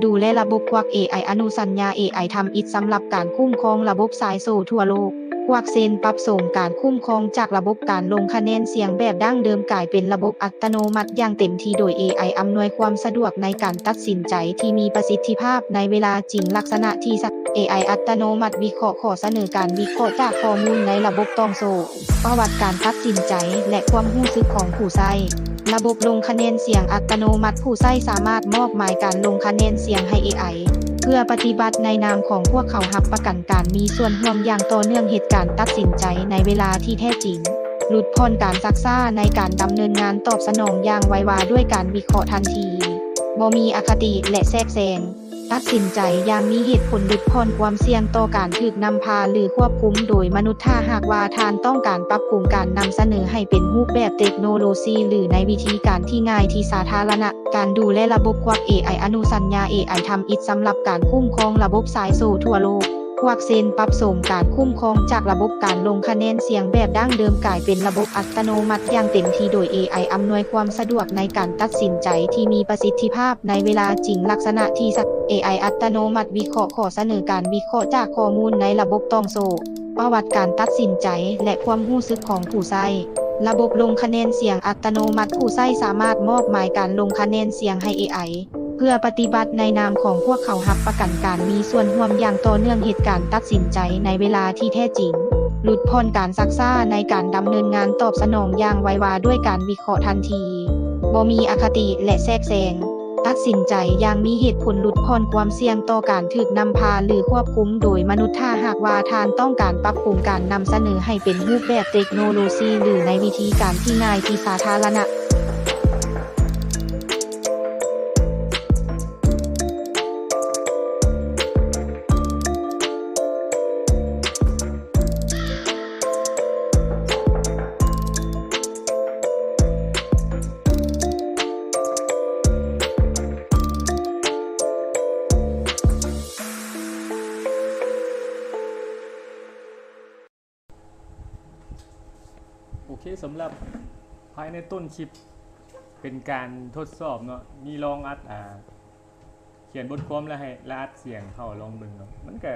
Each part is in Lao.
ດູແລລະບົບ Quark ເອໄອ ອະນຸສັນຍາ ເອໄອ ທຳອິດສຳລັບການຄຸ້ມຄອງລະບົບສາຍໂສ້ທົ່ວໂລກ. Quark ເຊັ່ນ ປັບໂສມການຄຸ້ມຄອງຈາກລະບົບການລົງຄະແນນສຽງແບບດັ້ງເດີມກາຍເປັນລະບົບອັດຕະໂນມັດຢ່າງເຕັມທີ່ ໂດຍ ເອໄອ ອຳນວຍຄວາມສະດວກໃນການຕັດສິນໃຈທີ່ມີປະສິດທິພາບໃນເວລາຈິງ. ລັກສະນະທີ່ສະ ເອໄອ ອັດຕະໂນມັດວິເຄາະຂໍ້ສະເໜີການວິເຄາະຈາກຂໍ້ມູນໃນລະບົບຕ່ອງໂສ້, ປະຫວັດການຕັດສິນໃຈ ແລະ ຄວາມຮູ້ສຶກຂອງຜູ້ໃຊ້. ລະບົບລົງຄະແນນສຽງອັດຕະໂນມັດ, ຜູ້ໃຊ້ສາມາດມອບໝາຍການລົງຄະແນນສຽງໃຫ້ ເອໄອ ເພື່ອປະຕິບັດໃນນາມຂອງພວກເຂົາ, ຮັບປະກັນການມີສ່ວນຮ່ວມຢ່າງຕໍ່ເນື່ອງ, ເຮັດການຕັດສິນໃຈໃນເວລາທີ່ແທ້ຈິງ, ຫຼຸດຜ່ອນການຊັກຊ້າໃນການດຳເນີນງານຕອບສະໜອງຢ່າງໄວວາດ້ວຍການວິເຄາະທັນທີ, ບໍ່ມີອະຄະຕິ ແລະ ແຊກແຊງ. ຕັດສິນໃຈຢ່າງມີເຫດຜົນ, ຫຼຸດຜ່ອນຄວາມສ່ຽງຕໍ່ການຖືກນຳພາ ຫຼື ຄວບຄຸມໂດຍມະນຸດ. ຖ້າຫາກວ່າທ່ານຕ້ອງການປັບປຸງການນຳສະເໜີໃຫ້ເປັນຮູບແບບເຕັກໂນໂລຊີ ຫຼື ໃນວິທີການທີ່ງ່າຍທີ່ສາທາລະນະ, ການດູແລລະບົບ Quark ເອໄອ ອະນຸສັນຍາ ເອໄອ ທຳອິດສຳລັບການຄຸ້ມຄອງລະບົບສາຍໂສ້ທົ່ວໂລກ. Quark ເຊັ່ນ ປັບໂສມການຄຸ້ມຄອງຈາກລະບົບການລົງຄະແນນສຽງແບບດັ້ງເດີມກາຍເປັນລະບົບອັດຕະໂນມັດຢ່າງເຕັມທີ່ ໂດຍ ເອໄອ ອຳນວຍຄວາມສະດວກໃນການຕັດສິນໃຈທີ່ມີປະສິດທິພາບໃນເວລາຈິງ. ລັກສະນະທີ່ສະ ເອໄອ ອັດຕະໂນມັດວິເຄາະຂໍ້ສະເໜີການວິເຄາະຈາກຂໍ້ມູນໃນລະບົບຕ່ອງໂສ້, ປະຫວັດການຕັດສິນໃຈ ແລະ ຄວາມຮູ້ສຶກຂອງຜູ້ໃຊ້. ລະບົບລົງຄະແນນສຽງອັດຕະໂນມັດ, ຜູ້ໃຊ້ສາມາດມອບໝາຍການລົງຄະແນນສຽງໃຫ້ ເອໄອ ເພື່ອປະຕິບັດໃນນາມຂອງພວກເຂົາ, ຮັບປະກັນການມີສ່ວນຮ່ວມຢ່າງຕໍ່ເນື່ອງ, ເຮັດການຕັດສິນໃຈໃນເວລາທີ່ແທ້ຈິງ, ຫຼຸດຜ່ອນການຊັກຊ້າໃນການດຳເນີນງານຕອບສະໜອງຢ່າງໄວວາດ້ວຍການວິເຄາະທັນທີ, ບໍ່ມີອະຄະຕິ ແລະ ແຊກແຊງ, ຕັດສິນໃຈຢ່າງມີເຫດຜົນ, ຫຼຸດຜ່ອນຄວາມສ່ຽງຕໍ່ການຖືກນຳພາ ຫຼື ຄວບຄຸມໂດຍມະນຸດ. ຖ້າຫາກວ່າທ່ານຕ້ອງການປັບປຸງການນຳສະເໜີໃຫ້ເປັນຮູບແບບເຕັກໂນໂລຊີ ຫຼື ໃນວິທີການທີ່ງ່າຍທີ່ສາທາລະນະ. ໂອເຄ, ສຳລັບພາຍໃນຕົ້ນຄລິບເປັນການທົດສອບເນາະ, ມີລອງອັດ ອ່າ ຂຽນບົດຄວາມແລ້ວໃຫ້ ແລ້ວອັດສຽງເຂົ້າລອງເບິ່ງເນາະ. ມັນກະ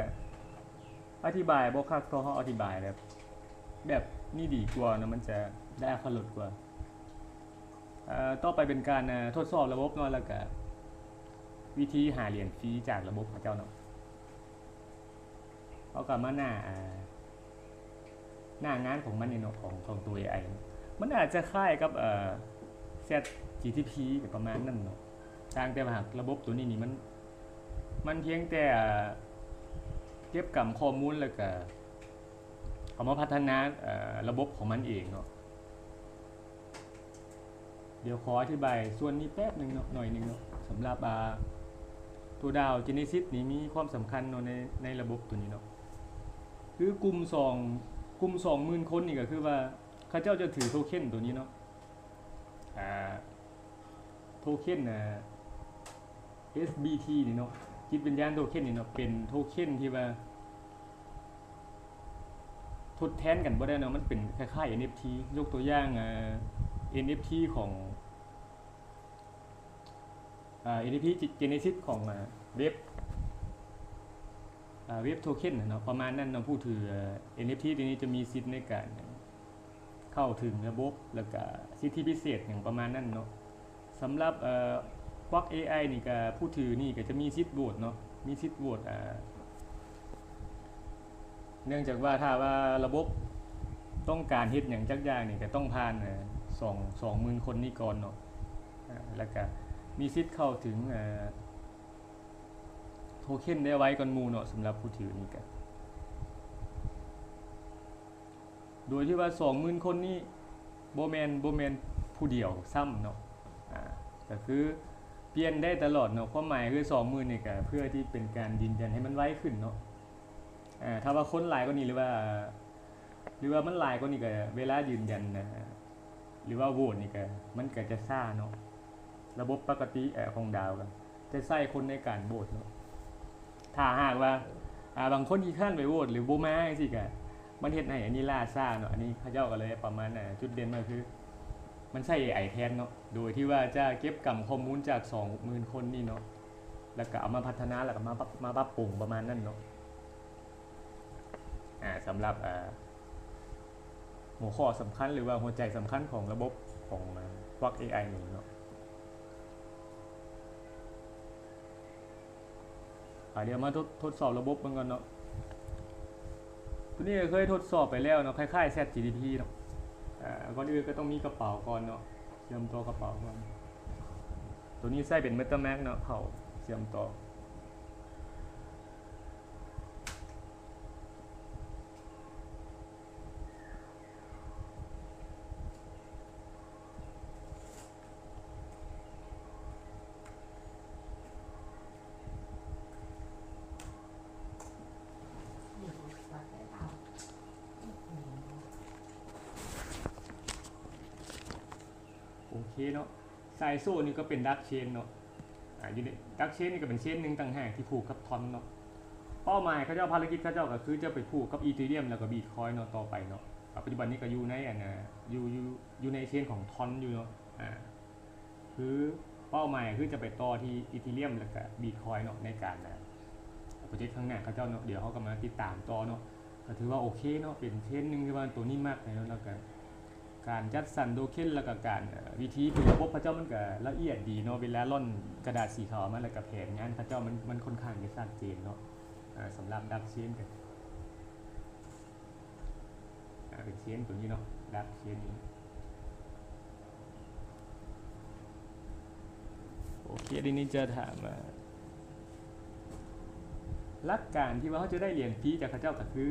ອະທິບາຍບໍ່ຄັກເທົ່າເຮົາອະທິບາຍແບບ ແບບນີ້ດີກວ່າເນາະ, ມັນຈະໄດ້ອັດຕະລົດກວ່າ. ເອີ ຕໍ່ໄປເປັນການ ເອີ ທົດສອບລະບົບເນາະ, ແລ້ວກະວິທີຫາຫຼຽນຟຣີຈາກລະບົບເຂົາເຈົ້າເນາະ. ເຮົາກໍມາໜ້າ ອ່າ ໜ້າງານຂອງມັນນີ້ເນາະ, ຂອງ ຂອງຕົວ ເອໄອ ມັນອາດຈະຄ້າຍກັບ ເອີ ChatGPT ກໍປະມານນັ້ນເນາະ, ຕ່າງແຕ່ວ່າລະບົບຕົວນີ້ນີ້ມັນ ມັນພຽງແຕ່ ອ່າ ເກັບກຳຂໍ້ມູນ ແລ້ວກໍເອົາມາພັດທະນາ ເອີ ລະບົບຂອງມັນເອງເນາະ. ດຽວຂໍອະທິບາຍສ່ວນນີ້ແປັບໜຶ່ງເນາະ, ໜ້ອຍໜຶ່ງເນາະ. ສຳລັບ ອ່າ ຕົວ DAO Genesis ນີ້ມີຄວາມສຳຄັນເນາະ ໃນ ໃນລະບົບຕົວນີ້ເນາະ, ຄືກຸ່ມສອງ ກຸ່ມສອງໝື່ນຄົນນີ້ ກໍຄືວ່າເຂົາເຈົ້າຈະຖືໂທເຄັນຕົວນີ້ເນາະ, ອ່າ ໂທເຄັນ ອ່າ SBT ນີ້ເນາະ, ຈິດວິນຍານໂທເຄັນນີ້ເນາະ, ເປັນໂທເຄັນທີ່ວ່າ ທົດແທນກັນບໍ່ໄດ້ເນາະ, ມັນເປັນຄ້າຍໆ ເອັນເອັຟທີ. ຍົກຕົວຢ່າງ ເອີ ເອັນເອັຟທີຂອງ ເອີ ເອັນເອັຟທີ Genesis ຂອງ ເວັບ ເວັບໂທເຄັນເນາະ, ປະມານນັ້ນເນາະ. ຜູ້ຖື ເອີ ເອັນເອັຟທີ ຕົວນີ້ຈະມີສິດໃນການ ເຂົ້າເຖິງລະບົບ ແລ້ວກະສິດທິພິເສດຫຍັງປະມານນັ້ນເນາະ. ສຳລັບ ເອີ Quark ເອໄອ ນີ້ກະ ຜູ້ຖືນີ້ກະຈະມີສິດໂຫວດເນາະ, ມີສິດໂຫວດ ອ່າ ເນື່ອງຈາກວ່າຖ້າວ່າລະບົບຕ້ອງການເຮັດຫຍັງຈັກຢ່າງນີ້ ກະຕ້ອງຜ່ານ ເອີ ສອງ ສອງໝື່ນຄົນນີ້ກ່ອນເນາະ, ອ່າ ແລ້ວກະມີສິດເຂົ້າເຖິງ ເອີ ໂທເຄັນໄດ້ໄວກ່ອນໝູ່ເນາະ. ສຳລັບຜູ້ຖືນີ້ກະ ໂດຍທີ່ວ່າສອງໝື່ນຄົນນີ້ບໍ່ແມ່ນ ບໍ່ແມ່ນຜູ້ດຽວຊ້ຳເນາະ, ອ່າ ກໍຄືປ່ຽນໄດ້ຕະຫຼອດເນາະ. ຄວາມໝາຍຄືສອງໝື່ນນີ້ກໍເພື່ອທີ່ເປັນການຢືນຢັນໃຫ້ມັນໄວຂຶ້ນເນາະ, ອ່າ ຖ້າວ່າຄົນຫຼາຍກວ່ານີ້ ຫຼືວ່າ ຫຼືວ່າມັນຫຼາຍກວ່ານີ້ ກໍເວລາຢືນຢັນນະ ຫຼືວ່າໂຫວດນີ້ກໍ ມັນກໍຈະຊ້າເນາະ. ລະບົບປົກກະຕິ ເອີ ຂອງ DAO ກໍຈະໃຊ້ຄົນໃນການໂຫວດເນາະ. ຖ້າຫາກວ່າ ອ່າ ບາງຄົນຂີ້ຄ້ານໄປໂຫວດ ຫຼື ບໍ່ມາຈັ່ງຊີ້ ກໍມັນເຮັດໃຫ້ອັນນີ້ລ່າຊ້າເນາະ. ອັນນີ້ເຂົາເຈົ້າກໍເລີຍປະມານ ອ່າ ຈຸດເດັ່ນມັນຄື ມັນໃຊ້ ເອໄອ ແທນເນາະ, ໂດຍທີ່ວ່າຈະເກັບກຳຂໍ້ມູນຈາກສອງໝື່ນຄົນນີ້ເນາະ. ແລ້ວກໍເອົາມາພັດທະນາ ແລ້ວກໍມາປັບ ມາປັບປຸງປະມານນັ້ນເນາະ. ອາ ສຳລັບ ອາ ຫົວຂໍ້ສຳຄັນ ຫຼືວ່າຫົວໃຈສຳຄັນຂອງລະບົບຂອງ ອາ ພວກເອໄອນີ້ເນາະ. ອາ ດຽວມາທົດ ທົດສອບລະບົບເບິ່ງກ່ອນເນາະ. ໂຕນີ້ກໍເຄີຍທົດສອບໄປແລ້ວເນາະ ຄ້າຍໆ ChatGPT ເນາະ. ອາ ກ່ອນອື່ນກໍຕ້ອງມີກະເປົາກ່ອນເນາະ ເຊື່ອມຕໍ່ກະເປົາກ່ອນ. ໂຕນີ້ໃຊ້ເປັນ MetaMask ເນາະ ເຂົ້າເຊື່ອມຕໍ່. ໂອເຄເນາະ ສາຍໂສ້ນີ້ກໍເປັນ Dark Chain ເນາະ. ອາ ຢູ່ໃນ Dark Chain ນີ້ກໍເປັນ chain ໜຶ່ງຕ່າງຫາກທີ່ຜູກກັບ Tron ເນາະ. ເປົ້າໝາຍເຂົາເຈົ້າ ພາລະກິດເຂົາເຈົ້າກໍຄືຈະໄປຜູກກັບ Ethereum ແລ້ວກໍ Bitcoin ເນາະ ຕໍ່ໄປເນາະ. ອາ ປັດຈຸບັນນີ້ກໍຢູ່ໃນ ອັນ ອາ ຢູ່ ຢູ່ ຢູ່ໃນ chain ຂອງ Tron ຢູ່ເນາະ. ອາ ຄືເປົ້າໝາຍຄືຈະໄປຕໍ່ທີ່ Ethereum ແລ້ວກະ Bitcoin ເນາະ ໃນການ ອາ ໂປຣເຈັກຂ້າງໜ້າເຂົາເຈົ້າເນາະ. ດຽວເຮົາກໍມາຕິດຕາມຕໍ່ເນາະ. ກໍຖືວ່າໂອເຄເນາະ ເປັນ chain ໜຶ່ງທີ່ວ່າໂຕນີ້ມັກເນາະ. ແລ້ວກະການຈັດສັນໂທເຄັນ ແລ້ວກະການ ເອີ ວິທີ ຄືລະບົບເຂົາເຈົ້າມັນກະລະອຽດດີເນາະ. ເວລາລ່ອນກະດາດສີຂາວມາ ແລ້ວກະແຜນງານເຂົາເຈົ້າມັນ ມັນຄ່ອນຂ້າງຈະຊັດເຈນເນາະ. ອາ ສຳລັບ Dark Chain ກໍ ອາ ເປັນ chain ໂຕນີ້ເນາະ Dark Chain ນີ້. ໂອເຄ ດຽວນີ້ຈະຖາມວ່າ ຫຼັກການທີ່ວ່າເຮົາຈະໄດ້ຫຼຽນຟຣີຈາກເຂົາເຈົ້າກໍຄື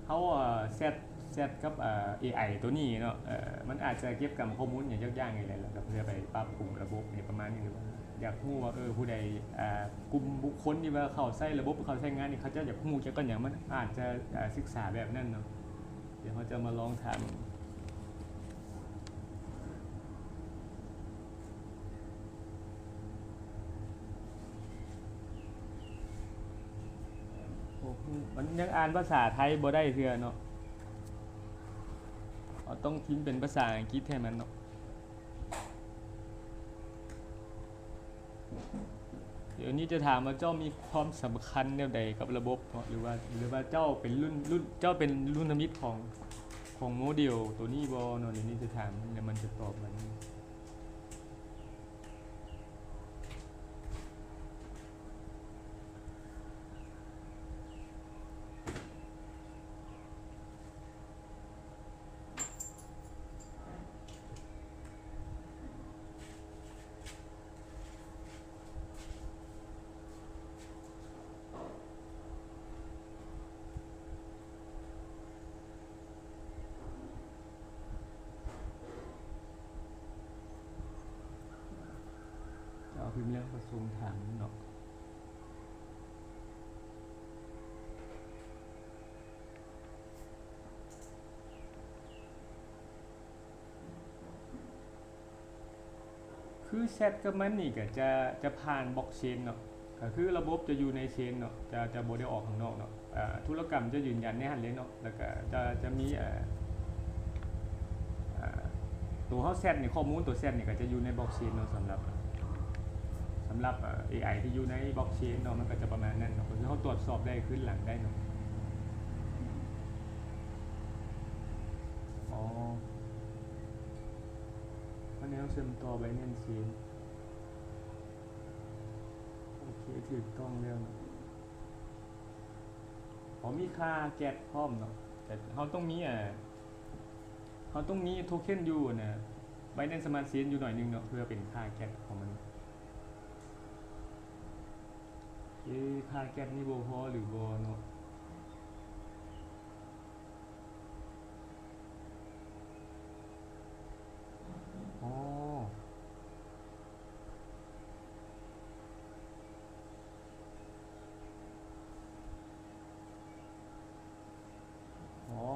ເຮົາ ເອີ ແຊັດ ແຊັດກັບ ເອີ ເອໄອໂຕນີ້ເນາະ. ເອີ ມັນອາດຈະເກັບກຳຂໍ້ມູນຫຍັງຈັກຢ່າງນີ້ແຫຼະ ແລ້ວກໍເພື່ອໄປປັບປຸງລະບົບຫຍັງປະມານນີ້. ຫຼືວ່າຢາກຮູ້ວ່າ ເອີ ຜູ້ໃດ ອາ ກຸ່ມບຸກຄົນທີ່ວ່າເຂົາໃຊ້ລະບົບ ເຂົາໃຊ້ງານນີ້ ເຂົາເຈົ້າຢາກຮູ້ກ່ຽວກັບຫຍັງ ມັນອາດຈະ ອາ ສຶກສາແບບນັ້ນເນາະ. ດຽວເຮົາຈະມາລອງຖາມ ໂອ້ໂຫ ມັນຍັງອ່ານພາສາໄທບໍ່ໄດ້ເທື່ອເນາະ. ເຮົາຕ້ອງພິມເປັນພາສາອັງກິດໃຫ້ມັນເນາະ. ດຽວນີ້ຈະຖາມວ່າເຈົ້າມີຄວາມສຳຄັນແນວໃດກັບລະບົບເນາະ ຫຼືວ່າ ຫຼືວ່າເຈົ້າເປັນລຸ້ນ ລຸ້ນ ເຈົ້າເປັນລຸ້ນທຳອິດຂອງ ຂອງໂມເດວໂຕນີ້ບໍ່ເນາະ. ດຽວນີ້ຈະຖາມ ແລ້ວມັນຈະຕອບມາ. ເຈົ້າພິມແລ້ວກໍສົ່ງຖາມເນາະ. ຄືແຊັດກັບມັນນີ້ກໍຈະ ຈະຜ່ານບລັອກເຊນເນາະ ກໍຄືລະບົບຈະຢູ່ໃນເຊນເນາະ ຈະ ຈະບໍ່ໄດ້ອອກຂ້າງນອກເນາະ. ອາ ທຸລະກຳຈະຢືນຢັນໃນຫັ້ນເລີຍເນາະ ແລ້ວກໍຈະ ຈະມີ ອາ ອາ ໂຕເຮົາແຊັດນີ້ ຂໍ້ມູນໂຕແຊັດນີ້ກໍຈະຢູ່ໃນບລັອກເຊນເນາະ. ສຳລັບ ສຳລັບ ເອີ ເອໄອທີ່ຢູ່ໃນບລັອກເຊນເນາະ ມັນກໍຈະປະມານນັ້ນເນາະ ກໍຄືເຮົາຕວດສອບໄດ້ຄືນຫຼັງໄດ້ເນາະ. ອໍ ພະແນວເຊື່ອມຕໍ່ Binance Chain ໂອເຄ ຖືກຕ້ອງແລ້ວເນາະ. ອໍ ມີຄ່າແກັສພ້ອມເນາະ ແຕ່ເຮົາຕ້ອງມີ ອາ ເຮົາຕ້ອງມີໂທເຄັນຢູ່ ອັນນ່າ Binance Smart Chain ຢູ່ໜ້ອຍໜຶ່ງເນາະ ເພື່ອເປັນຄ່າແກັສຂອງມັນ. ເອ ຄ່າແກັສນີ້ບໍ່ພໍຫຼືບໍ່ເນາະ? ອໍ ອໍ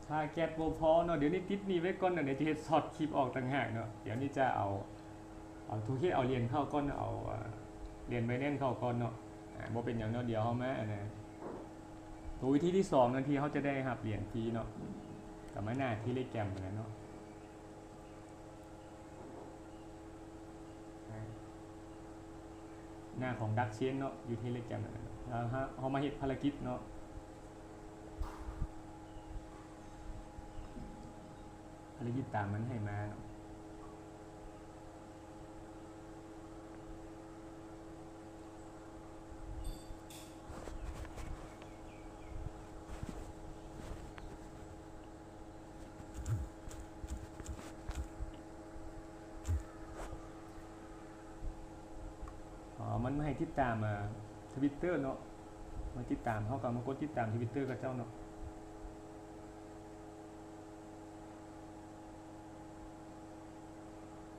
ຖ້າແກັສບໍ່ພໍເນາະ ດຽວນີ້ຕິດໜີ້ໄວ້ກ່ອນເນາະ ດຽວຈະເຮັດຊັອດຄລິບອອກຕ່າງຫາກເນາະ. ດຽວນີ້ຈະເອົາ ເອົາໂທເຄັນ ເອົາຫຼຽນເຂົ້າກ່ອນເນາະ ເອົາ ອາ ຫຼຽນ Binance ເຂົ້າກ່ອນເນາະ. ອາ ບໍ່ເປັນຫຍັງເນາະ ດຽວເຮົາມາ ອັນນ່າ ໂຕວິທີທີສອງເນາະ ທີ່ເຮົາຈະໄດ້ຮັບຫຼຽນຟຣີເນາະ ກໍມາໜ້າ Telegram ຫັ້ນແຫຼະເນາະ. ອາ ໜ້າຂອງດັກເຊນເນາະ ຢູ່ເທເລແກຣມນັ້ນນະ ເຮົາ ເຮົາມາເຮັດພາລະກິດເນາະ ພາລະກິດຕາມມັນໃຫ້ມາເນາະ. ອໍ ມັນໃຫ້ຕິດຕາມ ເອີ Twitter ເນາະ ມາຕິດຕາມ ເຮົາກໍມາກົດຕິດຕາມ Twitter ເຂົາເຈົ້າເນາະ.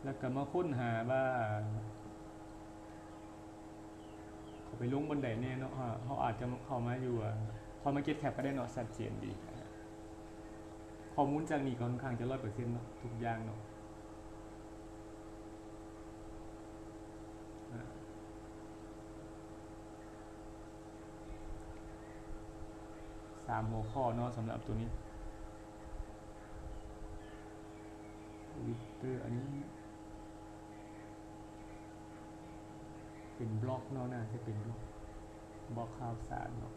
ແລ້ວກໍມາຄົ້ນຫາວ່າ ເຂົາໄປລົງບ່ອນໃດແດ່ເນາະ ເຮົາ ເຮົາອາດຈະເຂົ້າມາຢູ່ ເຂົ້າມາ Get Cap ກໍໄດ້ເນາະ ຊັດເຈນດີ. ຂໍ້ມູນຈາກນີ້ກໍຂ້ອນຂ້າງຈະຮ້ອຍເປີເຊັນເນາະ ທຸກຢ່າງເນາະ. ສາມຫົວຂໍ້ເນາະ ສຳລັບໂຕນີ້ Twitter ອັນນີ້ເປັນບລັອກເນາະ ໜ້າຈະເປັນບລັອກ ບລັອກຂ່າວສານເນາະ.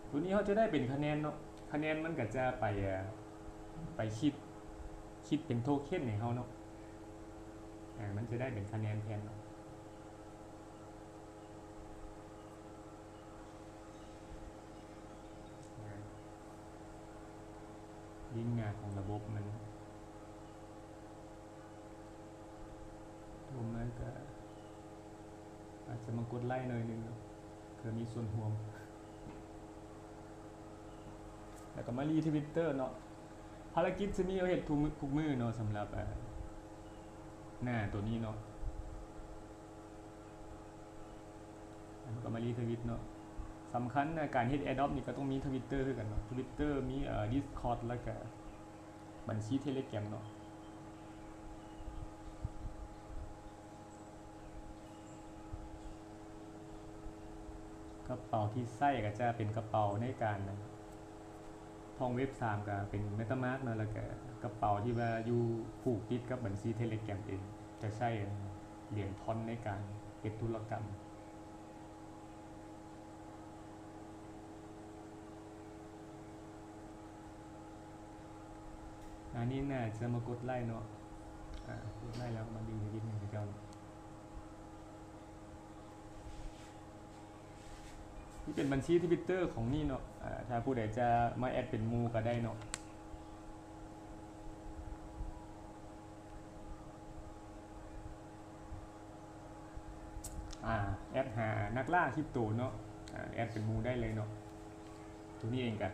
ໂຕນີ້ເຮົາຈະໄດ້ເປັນຄະແນນເນາະ ຄະແນນມັນກໍຈະໄປ ເອີ ໄປຄິດ ຄິດເປັນໂທເຄັນໃຫ້ເຮົາເນາະ ເອີ ມັນຈະໄດ້ເປັນຄະແນນແທນເນາະ. ເອີ ລິ້ງໜ້າຂອງລະບົບມັນ ລົງມາກໍອາດຈະມາກົດໄລ້ໜ້ອຍໜຶ່ງເນາະ ເພື່ອມີສ່ວນຮ່ວມ ແລ້ວກໍມາຣີທະວິດເຕີເນາະ. ພາລະກິດຊິມີເຮັດທຸກມື້ ທຸກມື້ເນາະ ສຳລັບ ເອີ ໜ້າໂຕນີ້ເນາະ. ເຮົາກໍມາຣີທະວິດເນາະ. ສຳຄັນໃນການເຮັດແອດຣອບນີ້ກໍຕ້ອງມີທະວິດເຕີຄືກັນເນາະ. ທະວິດເຕີ ມີ ເອີ ດິສຄອດ ແລ້ວກໍບັນຊີເທເລແກຣມເນາະ. ກະເປົາທີ່ໃຊ້ກໍຈະເປັນກະເປົາໃນການທ່ອງເວັບສາມ ກໍເປັນເມຕາມາກເນາະ ແລ້ວກໍກະເປົາທີ່ວ່າຢູ່ຜູກຕິດກັບບັນຊີເທເລແກຣມເອງ ຈະໃຊ້ຫຼຽນທອນໃນການເຮັດທຸລະກຳ. ອັນນີ້ໜ້າຈະມາກົດໄລ້ເນາະ ອາ ກົດໄລ້ແລ້ວມາດີທະວິດໃຫ້ເຂົາເຈົ້າ. ນີ້ເປັນບັນຊີທະວິດເຕີຂອງນີ້ເນາະ ອາ ຖ້າຜູ້ໃດຈະມາແອັດເປັນໝູ່ກໍໄດ້ເນາະ. ອາ ແອັດຫານັກລ່າຄຣິບໂຕເນາະ ອາ ແອັດເປັນໝູ່ໄດ້ເລີຍເນາະ. ໂຕນີ້ເອງກະ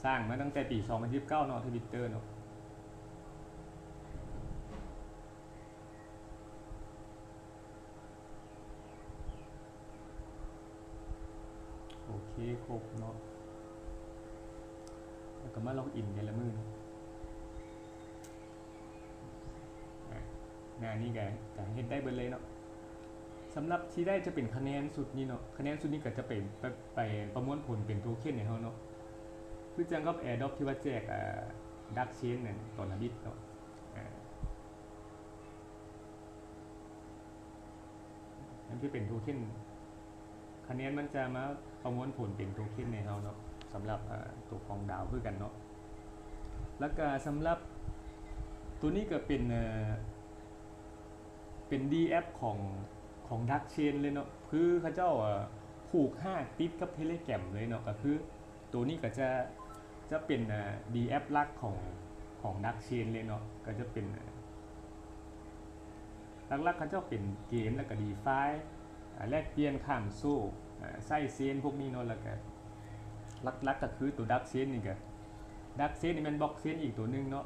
ສ້າງມາຕັ້ງແຕ່ປີສອງພັນສິບເກົ້າເນາະ ທະວິດເຕີເນາະ. ໂອເຄ ຄົບເນາະ ແລ້ວກໍມາລັອກອິນແຕ່ລະມື້ເນາະ. ອາ ໜ້ານີ້ກໍ ກໍເຮັດໄດ້ເບິດເລີຍເນາະ. ສຳລັບທີ່ໄດ້ຈະເປັນຄະແນນຊຸດນີ້ເນາະ ຄະແນນຊຸດນີ້ກໍຈະໄປ ໄປ ໄປປະມວນຜົນເປັນໂທເຄັນໃຫ້ເຮົາເນາະ ຄືຈັ່ງກັບແອດຣອບທີ່ວ່າແຈກ ອາ ດັກເຊນນັ້ນຕອນທຳອິດເນາະ. ອາ ມັນຄືເປັນໂທເຄັນ ຄະແນນມັນຈະມາປະມວນຜົນເປັນໂທເຄັນໃຫ້ເຮົາເນາະ ສຳລັບ ເອີ ໂຕຂອງດາວຄືກັນເນາະ. ແລ້ວກະສຳລັບໂຕນີ້ກະເປັນ ເອີ ເປັນດີແອັບຂອງ ຂອງດັກເຊນເລີຍເນາະ ຄືເຂົາເຈົ້າ ເອີ ຜູກຮາກຕິດກັບເທເລແກຣມເລີຍເນາະ ກະຄື ໂຕນີ້ກໍຈະ ຈະເປັນ ອາ ດີແອັບຫຼັກຂອງ ຂອງດັກເຊນເລີຍເນາະ ກໍຈະເປັນ ອາ ຫຼັກໆເຂົາເຈົ້າເປັນເກມ ແລ້ວກໍດີຟາຍ ອາ ແລກປ່ຽນຂ້າມໂສ້ ອາ ໃຊ້ເຊນພວກນີ້ເນາະ ແລ້ວກໍຫຼັກໆກໍຄືໂຕດັກເຊນນີ້ກໍ ດັກເຊນນີ້ແມ່ນບລັອກເຊນອີກໂຕໜຶ່ງເນາະ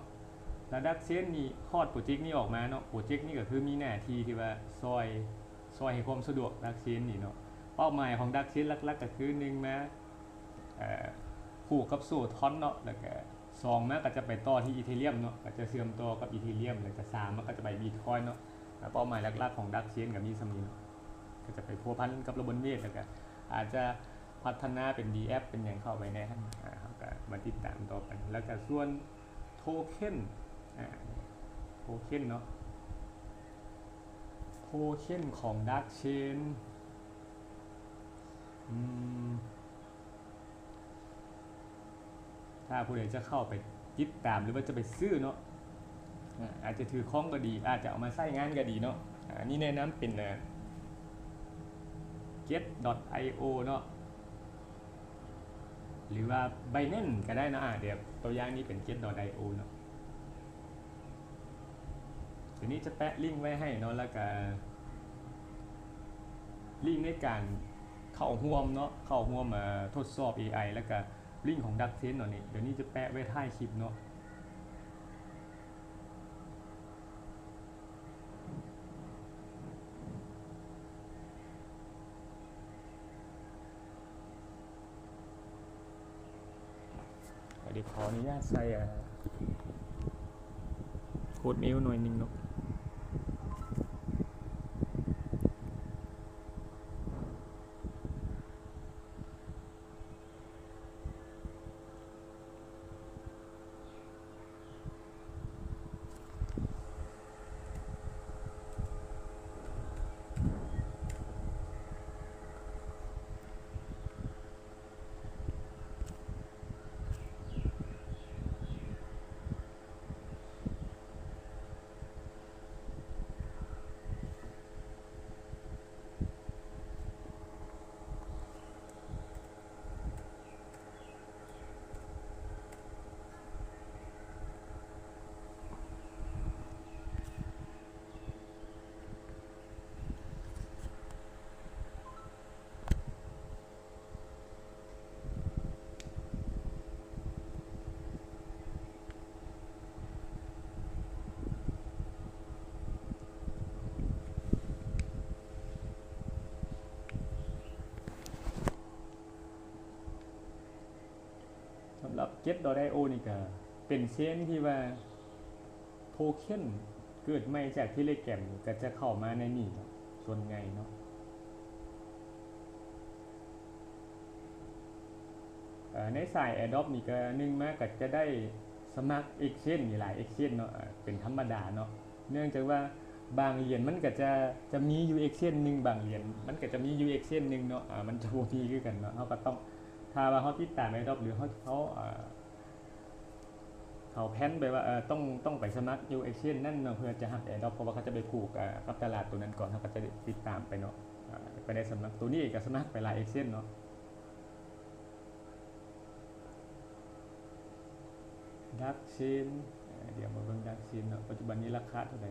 ແລ້ວດັກເຊນນີ້ຄອດໂປຣເຈັກນີ້ອອກມາເນາະ ໂປຣເຈັກນີ້ກໍຄືມີໜ້າທີ່ທີ່ວ່າຊ່ອຍ ຊ່ອຍໃຫ້ຄວາມສະດວກດັກເຊນນີ້ເນາະ. ເປົ້າໝາຍຂອງດັກເຊນຫຼັກໆກໍຄື ໜຶ່ງມາ ເອີ ຜູກກັບໂສ້ທອນເນາະ ແລ້ວກະ ສອງມາກໍຈະໄປຕໍ່ທີ່ອີເທຣຽມເນາະ ກໍຈະເຊື່ອມຕໍ່ກັບອີເທຣຽມ ແລ້ວກະ ສາມມາກໍຈະໄປບິດຄອຍເນາະ. ເປົ້າໝາຍຫຼັກໆຂອງດັກເຊນກໍມີສ່ຳນີ້ເນາະ ກໍຈະໄປພົວພັນກັບລະບົບເວດ ແລ້ວກະອາດຈະ ພັດທະນາເປັນດີແອັບເປັນຫຍັງເຂົ້າໄປແດ່ຫັ້ນ ອາ ເຮົາກະມາຕິດຕາມຕໍ່ໄປ ແລ້ວກະສ່ວນໂທເຄັນ ອາ ໂທເຄັນເນາະ ໂທເຄັນຂອງດາກເຊນ ອືມ ຖ້າຜູ້ໃດຈະເຂົ້າໄປຕິດຕາມ ຫຼືວ່າຈະໄປຊື້ເນາະ ອາ ອາດຈະຖືຄອງກໍດີ ອາດຈະເອົາມາໃຊ້ງານກໍດີເນາະ ອາ ອັນນີ້ແນະນຳເປັນ ເຈັດດອດໄອໂອ ເນາະ ຫຼືວ່າ Binance ກໍໄດ້ເນາະ ອາ ດຽວຕົວຢ່າງນີ້ເປັນ ເຈັດດອດໄອໂອ ເນາະ ດຽວນີ້ຈະແປະລິ້ງໄວ້ໃຫ້ເນາະ ແລ້ວກະລິ້ງໃນການເຂົ້າຮ່ວມເນາະ ເຂົ້າຮ່ວມ ເອີ ທົດສອບເອໄອ ແລ້ວກະລິ້ງຂອງ Duckchain ເນາະ ນີ້ ດຽວນີ້ຈະແປະໄວ້ທ້າຍຄລິບເນາະ. ດຽວຂໍອະນຸຍາດໃສ່ ອາ ໂຄດເມວໜ້ອຍໜຶ່ງເນາະ. ສຳລັບ ເຈັດດອດໄອໂອ ນີ້ກະເປັນເຊນທີ່ວ່າ ໂທເຄັນເກີດໃໝ່ຈາກ Telegram ກໍຈະເຂົ້າມາໃນນີ້ເນາະ ສ່ວນໃຫຍ່ເນາະ. ເອີ ໃນສາຍ Airdrop ນີ້ກໍ ໜຶ່ງມາກໍຈະໄດ້ສະໝັກ Exchange ນີ້ຫຼາຍ Exchange ເນາະ ເປັນທຳມະດາເນາະ ເນື່ອງຈາກວ່າບາງຫຼຽນມັນກໍຈະ ຈະມີຢູ່ Exchange ໜຶ່ງ ບາງຫຼຽນມັນກໍຈະມີຢູ່ Exchange ໜຶ່ງເນາະ ອາ ມັນຈະບໍ່ມີຄືກັນເນາະ ເຮົາກໍຕ້ອງ ຖ້າວ່າເຮົາຕິດຕາມ Airdrop ຫຼືເຮົາ ເຮົາ ອາ ເຂົາແພນໄປວ່າ ເອີ ຕ້ອງ ຕ້ອງໄປສະໝັກຢູ່ Exchange ນັ້ນເນາະ ເພື່ອຈະຮັບ Airdrop ເພາະວ່າເຂົາຈະໄປຜູກ ເອີ ກັບຕະຫຼາດໂຕນັ້ນກ່ອນ ເຮົາກໍຈະໄດ້ຕິດຕາມໄປເນາະ ເອີ ໄປໄດ້ສະໝັກ ໂຕນີ້ກໍສະໝັກໄປຫຼາຍ Exchange ເນາະ Duckchain ເອີ ດຽວມາເບິ່ງ Duckchain ເນາະ ປັດຈຸບັນນີ້ລາຄາເທົ່າໃດ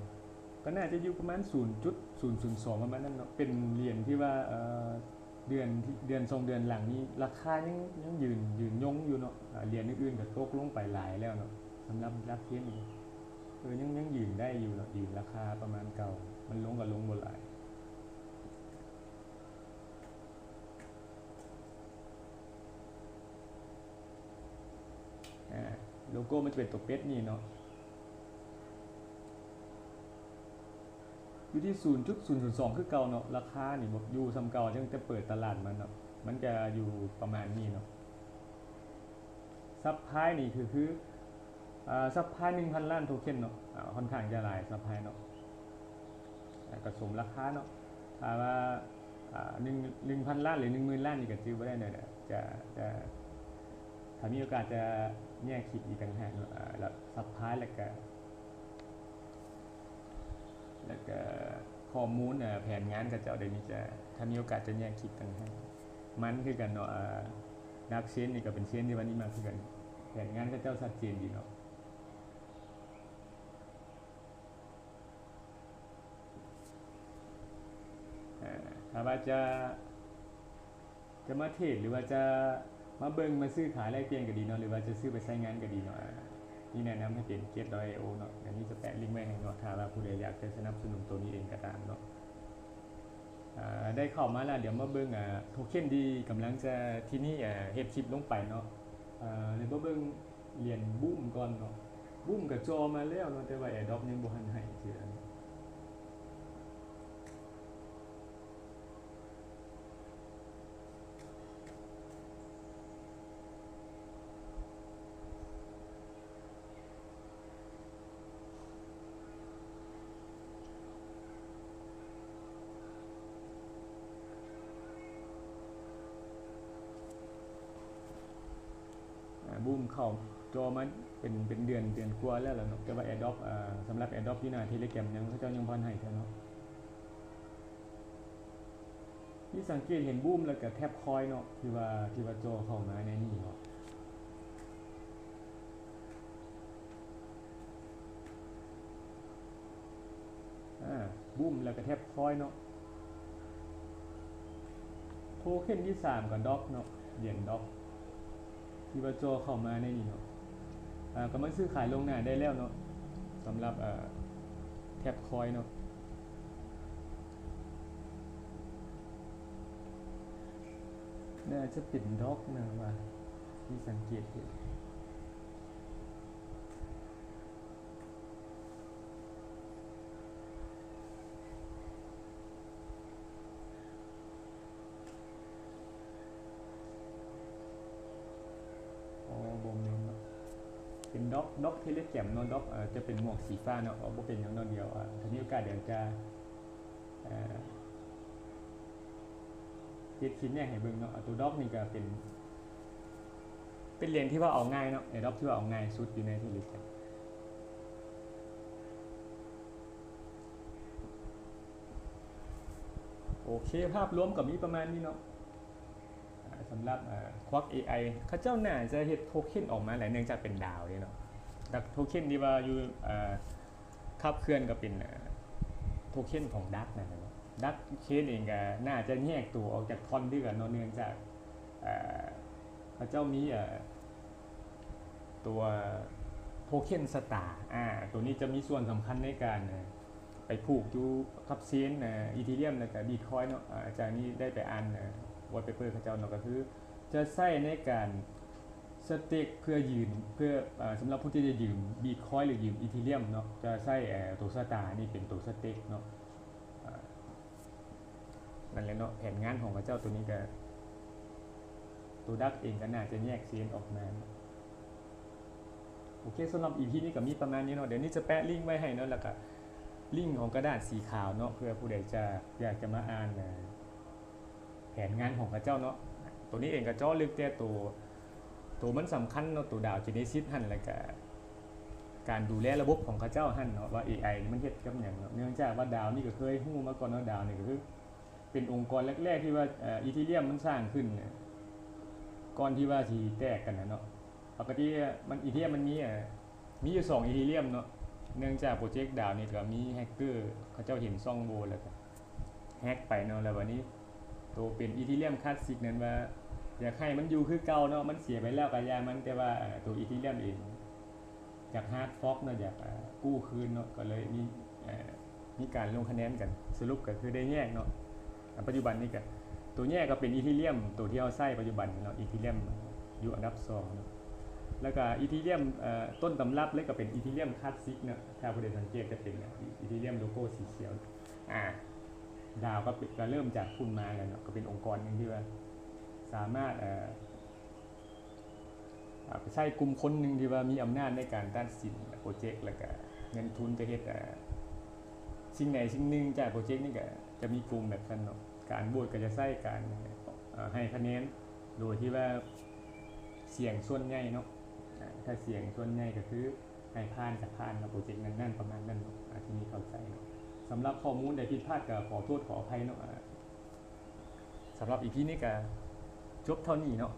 ກໍໜ້າຈະຢູ່ປະມານ ສູນຈຸດສູນສູນສອງ ປະມານນັ້ນເນາະ ເປັນຫຼຽນທີ່ວ່າ ເອີ ເດືອນ ເດືອນສອງເດືອນຫຼັງນີ້ລາຄາຍັງ ຍັງຢືນ ຢືນຍົງຢູ່ເນາະ ອາ ຫຼຽນອື່ນໆກໍຕົກລົງໄປຫຼາຍແລ້ວເນາະ ສຳລັບ Duckchain ນີ້ ເອີ ຍັງ ຍັງຢືນໄດ້ຢູ່ເນາະ ຢືນລາຄາປະມານເກົ່າ ມັນລົງກໍລົງບໍ່ຫຼາຍ ອາ ໂລໂກ້ມັນຈະເປັນຕົວເປັດນີ້ເນາະ. ຢູ່ທີ່ ສູນຈຸດສູນສູນສອງ ຄືເກົ່າເນາະ ລາຄານີ້ບໍ່ ຢູ່ສ່ຳເກົ່າ ຕັ້ງແຕ່ເປີດຕະຫຼາດມາເນາະ ມັນຈະຢູ່ປະມານນີ້ເນາະ ຊັບພລາຍນີ້ຄື ຄື ອາ ຊັບພລາຍ ໜຶ່ງພັນລ້ານໂທເຄັນເນາະ ອາ ຂ້ອນຂ້າງຈະຫຼາຍ ຊັບພລາຍເນາະ ອາ ກະສົມລາຄາເນາະ ຖ້າວ່າ ອາ ໜຶ່ງ ໜຶ່ງພັນລ້ານ ຫຼື ໜຶ່ງໝື່ນລ້ານນີ້ກະຈື່ບໍ່ໄດ້ເນາະ ຈະ ຈະ ຖ້າມີໂອກາດຈະແຍກຄລິບອີກຕ່າງຫາກເນາະ ອາ ແລ້ວຊັບພລາຍ ແລ້ວກະ ແລ້ວກະຂໍ້ມູນ ອາ ແຜນງານເຂົາເຈົ້າ ດຽວນີ້ຈະ ຖ້າມີໂອກາດຈະແຍກຄລິບຕ່າງຫາກ ມັນຄືກັນເນາະ ອາ Duckchain ນີ້ກະເປັນເຊນທີ່ວ່ານີ້ມັກຄືກັນ ແຜນງານເຂົາເຈົ້າຊັດເຈນດີເນາະ. ອາ ຖ້າວ່າຈະ ຈະມາເທຣດ ຫຼືວ່າຈະມາເບິ່ງ ມາຊື້ຂາຍແລກປ່ຽນກໍດີເນາະ ຫຼືວ່າຈະຊື້ໄປໃຊ້ງານກໍດີເນາະ ອາ ນີ້ແນະນຳໃຫ້ເປັນ ເຈັດດອດໄອໂອ ເນາະ ອັນນີ້ຈະແປະລິ້ງໄວ້ໃຫ້ເນາະ ຖ້າວ່າຜູ້ໃດຢາກຈະສະໜັບສະໜູນໂຕນີ້ເອງກໍຕາມເນາະ ອາ ໄດ້ເຂົ້າມາແລ້ວ ດຽວມາເບິ່ງ ອາ ໂທເຄັນທີ່ກຳລັງຈະ ທີ່ນີ້ ອາ ເຮັດຄລິບລົງໄປເນາະ ອາ ດຽວມາເບິ່ງ ຫຼຽນບູມກ່ອນເນາະ ບູມກະຈ່ອມາແລ້ວເນາະ ແຕ່ວ່າ Airdrop ຍັງບໍ່ທັນໃຫ້ເທື່ອ ອາ ເອີ ເຂົ້າຈໍມາເປັນ ເປັນເດືອນ ເດືອນກວ່າແລ້ວລະເນາະ ແຕ່ວ່າ AirDrop ເອີ ສຳລັບ AirDrop ຢູ່ໜ້າ Telegram ຍັງ ເຂົາເຈົ້າຍັງບໍ່ທັນໃຫ້ເທື່ອເນາະ. ທີ່ສັງເກດເຫັນບູມ ແລ້ວກະແທັບຄອຍເນາະ ທີ່ວ່າ ທີ່ວ່າຈໍເຂົ້າມາໃນນີ້ເນາະ. ອາ ບູມ ແລ້ວກະແທັບຄອຍເນາະ. ໂທເຄັນທີສາມກະດັອກເນາະ ຫຼຽນດັອກ ທີ່ວ່າຈໍເຂົ້າມາໃນນີ້ເນາະ. ອາ ກະມາຊື້ຂາຍລ່ວງໜ້າໄດ້ແລ້ວເນາະ ສຳລັບ ເອີ ແທັບຄອຍເນາະ. ໜ້າຈະເປັນດັອກນະວ່າ ທີ່ສັງເກດເຫັນ. ອໍ ບໍ່ແມ່ນເນາະ ເປັນດັອກ ດັອກ Telegram ເນາະ ດັອກ ເອີ ຈະເປັນໝວກສີຟ້າເນາະ. ເອົາ ບໍ່ເປັນຫຍັງເນາະ ດຽວ ເອີ ຖ້າມີໂອກາດດຽວຈະ ເອີ ເຮັດຄລິບແຍກໃຫ້ເບິ່ງເນາະ. ໂຕດັອກນີ້ກະເປັນ ເປັນຫຼຽນທີ່ວ່າເອົາງ່າຍເນາະ AirDrop ທີ່ວ່າເອົາງ່າຍສຸດຢູ່ໃນ Telegram. ໂອເຄ ພາບລວມກະມີປະມານນີ້ເນາະ. ອາ ສຳລັບ ອາ Quark ເອໄອ ເຂົາເຈົ້າໜ້າຈະເຮັດໂທເຄັນອອກມາຫຼາຍ ເນື່ອງຈາກເປັນດາວເດ້ເນາະ. ດັກໂທເຄັນທີ່ວ່າຢູ່ ອາ ຂັບເຄື່ອນກະເປັນ ອາ ໂທເຄັນຂອງດັກນັ້ນແຫຼະເນາະ. ດັກເຊນເອງກະໜ້າຈະແຍກໂຕອອກຈາກທ່ອນຄືກັນເນາະ ເນື່ອງຈາກ ອາ ເຂົາເຈົ້າມີ ອາ ຕົວໂທເຄັນສະຕາ ອາ ໂຕນີ້ຈະມີສ່ວນສຳຄັນໃນການ ອາ ໄປຜູກຢູ່ກັບເຊນ ອາ ອີທີຣຽມ ແລ້ວກະບິດຄອຍເນາະ. ອາ ອາຈານນີ້ໄດ້ໄປອ່ານ ອາ white paper ເຂົາເຈົ້າເນາະ ກະຄືຈະໃຊ້ໃນການສະເຕັກເພື່ອຢືມ ເພື່ອ ອາ ສຳລັບຜູ້ທີ່ຈະຢືມບິດຄອຍ ຫຼື ຢືມອີທີຣຽມເນາະ ຈະໃຊ້ ອາ ໂຕສະຕານີ້ເປັນໂຕສະເຕັກເນາະ. ອາ ນັ້ນແຫຼະເນາະ ແຜນງານຂອງເຂົາເຈົ້າໂຕນີ້ກະ ໂຕດັກເອງກະໜ້າຈະແຍກເຊນອອກມາ. ໂອເຄ ສຳລັບອີພີນີ້ກະມີປະມານນີ້ເນາະ. ດຽວນີ້ຈະແປະລິ້ງໄວ້ໃຫ້ເນາະ ແລ້ວກະລິ້ງຂອງກະດາດສີຂາວເນາະ ເພື່ອຜູ້ໃດຈະ ຢາກຈະມາອ່ານ ເອີ ແຜນງານຂອງເຂົາເຈົ້າເນາະ. ໂຕນີ້ເອງກະເຈາະເລິກແຕ່ໂຕ ໂຕມັນສຳຄັນເນາະ ໂຕດາວ Genesis ຫັ້ນ ແລ້ວກະການດູແລລະບົບຂອງເຂົາເຈົ້າຫັ້ນເນາະ ວ່າ ເອໄອ ນີ້ມັນເຮັດກັບຫຍັງເນາະ. ເນື່ອງຈາກວ່າດາວນີ້ກະເຄີຍຮູ້ມາກ່ອນເນາະ ດາວນີ້ກະຄືເປັນອົງກອນແລກໆ ທີ່ວ່າ ເອີ ອີທີຣຽມມັນສ້າງຂຶ້ນ ກ່ອນທີ່ວ່າຊິແຕກກັນນະເນາະ. ປົກກະຕິມັນ ອີທີຣຽມມັນມີ ເອີ ມີຢູ່ສອງອີທີຣຽມເນາະ. ເນື່ອງຈາກໂປຣເຈັກດາວນີ້ກະມີແຮັກເກີ ເຂົາເຈົ້າເຫັນຊ່ອງໂຫວ່ ແລ້ວກະແຮັກໄປເນາະ. ແລ້ວບາດນີ້ໂຕເປັນອີທີຣຽມຄລາສສິກນັ້ນວ່າ ຢາກໃຫ້ມັນຢູ່ຄືເກົ່າເນາະ ມັນເສຍໄປແລ້ວກະຢ່າມັນ ແຕ່ວ່າ ເອີ ໂຕອີທີຣຽມເອງຢາກ hard fork ເນາະ ຢາກ ເອີ ກູ້ຄືນເນາະ ກະເລີຍມີ ເອີ ມີການລົງຄະແນນກັນ ສະຫຼຸບກະຄືໄດ້ແຍກເນາະ. ອາ ປັດຈຸບັນນີ້ກະ ໂຕແຍກກະເປັນອີທີຣຽມ ໂຕທີ່ເຮົາໃຊ້ປັດຈຸບັນເນາະ ອີທີຣຽມຢູ່ອັນດັບສອງເນາະ. ແລ້ວກະອີທີຣຽມ ເອີ ຕົ້ນຕຳລັບເລີຍກະເປັນອີທີຣຽມຄລາສສິກເນາະ. ຖ້າຜູ້ໃດສັງເກດຈະເປັນອີທີຣຽມໂລໂກ້ສີຂຽວ. ອາ ດາວກະເປັນ ກະເລີ່ມຈາກພຸ້ນມາແລ້ວເນາະ ກະເປັນອົງກອນໜຶ່ງທີ່ວ່າສາມາດ ເອີ ອາ ໄປໃຊ້ກຸ່ມຄົນໜຶ່ງທີ່ວ່າມີອຳນາດໃນການຕັດສິນໂປຣເຈັກ ແລ້ວກະເງິນທຶນຈະເຮັດ ອາ ສິ່ງໃດສິ່ງໜຶ່ງຈາກໂປຣເຈັກນີ້ກະຈະມີກຸ່ມແບບຊັ້ນເນາະ. ການໂຫວດກະຈະໃຊ້ການ ອາ ໃຫ້ຄະແນນໂດຍທີ່ວ່າສຽງສ່ວນໃຫຍ່ເນາະ. ອາ ຖ້າສຽງສ່ວນໃຫຍ່ກະຄືໃຫ້ຜ່ານກະຜ່ານເນາະ ໂປຣເຈັກນັ້ນໆ ປະມານນັ້ນເນາະ. ອາ ທີ່ນີ້ເຂົ້າໃຈເນາະ. ສຳລັບຂໍ້ມູນໃດຜິດພາດກະຂໍໂທດຂໍອະໄພເນາະ. ອາ ສຳລັບອີພີນີ້ກະຈົບເທົ່ານີ້ເນາະ.